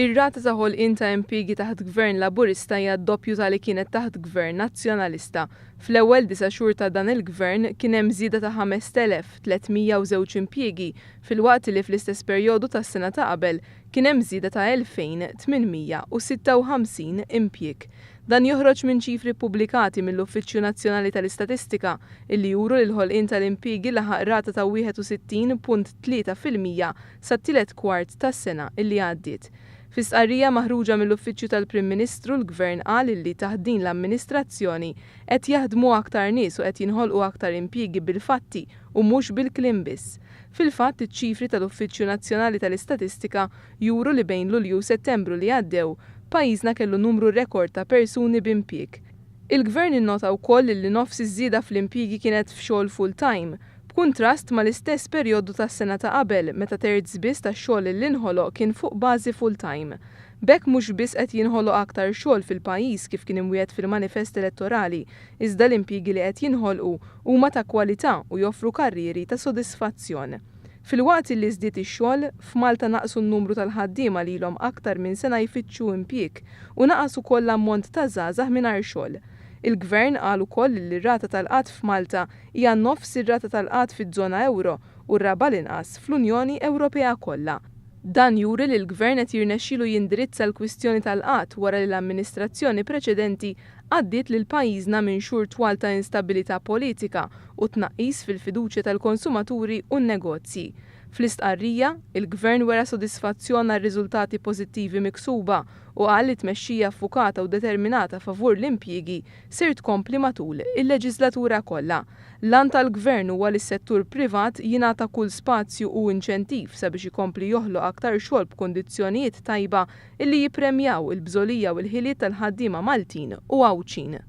Ir-rata ta' ħolqien ta' impjiegi taħt Gvern Laburista hija d-doppju ta' li kienet taħt Gvern Nazzjonalista. Fl-ewwel disa' xhur ta' dan il-Gvern kien hemm żieda ta' 5,302 impjiegi filwaqt li fl-istess perjodu tas-sena ta' qabel kien hemm żieda ta' 2,856 impjieg. Dan joħroġ minn ċifri ppubblikati mill-Uffiċċju Nazzjonali tal-Istatistika illi juru li l-ħolqien tal-impjiegi laħaq rata ta' 61.3% sat-tielet kwart tas-sena illi għaddiet. Fi stqarrija maħruġa mill-Uffiċċju tal-Prim Ministru l-Gvern qal illi taħt din l-amministrazzjoni qed jaħdmu aktar nies u qed jinħolqu aktar impjiegi bil-fatti u mhux bil-kliem biss. Fil-fatt iċ-ċifri tal-Uffiċċju Nazzjonali tal-Istatistika juru li bejn Lulju u Settembru li għaddew, pajjiżna kellu numru rekord ta' persuni b'impjieg. Il-Gvern innota wkoll illi nofs iż-żieda fl-impjiegi kienet f'xogħol full-time, b'kuntrast mal-istess perjodu tas-sena ta' qabel meta terz biss tax-xogħol li nħoloq kien fuq bażi full-time. B'hekk mhux biss qed jinħoloq aktar xogħol fil-pajjiż kif kien imwiegħed fil-manifest elettorali, iżda l-impjiegi li qed jinħolqu huma ta' kwalità u joffru karrieri ta' sodisfazzjon. Filwaqt li żdied ix-xogħol, f'Malta naqsu n-numru tal-ħaddiema li ilhom aktar minn sena jfittxu impjieg u naqas ukoll l-ammont ta' żgħażagħ mingħajr xogħol. Il-Gvern qal ukoll li r-rata tal-qgħad f'Malta hija nofs ir-rata tal-qgħad fiż-żona ewro u r-raba' l-inqas fl-Unjoni Ewropea kollha. Dan juri li l-Gvern qed jirnexxielu jindirizza l-kwistjoni tal-qgħad wara li l-amministrazzjoni preċedenti għaddiet lil pajjiżna minn xhur twal ta' instabilità politika u tnaqqis fil-fiduċja tal-konsumaturi u n-negozji. Fl-istqarrija, il-Gvern wera sodisfazzjon għar-riżultati pożittivi miksuba u qal li tmexxija ffukata u determinata favur l-impjiegi ser tkompli matul il-leġislatura kollha. L-għan tal-Gvern huwa li s-settur privat jingħata kull spazju u inċentiv sabiex ikompli joħloq aktar xogħol b'kundizzjonijiet tajba illi jippremjaw il-bżulija u l-ħiliet tal-ħaddiema Maltin u Għawdxin.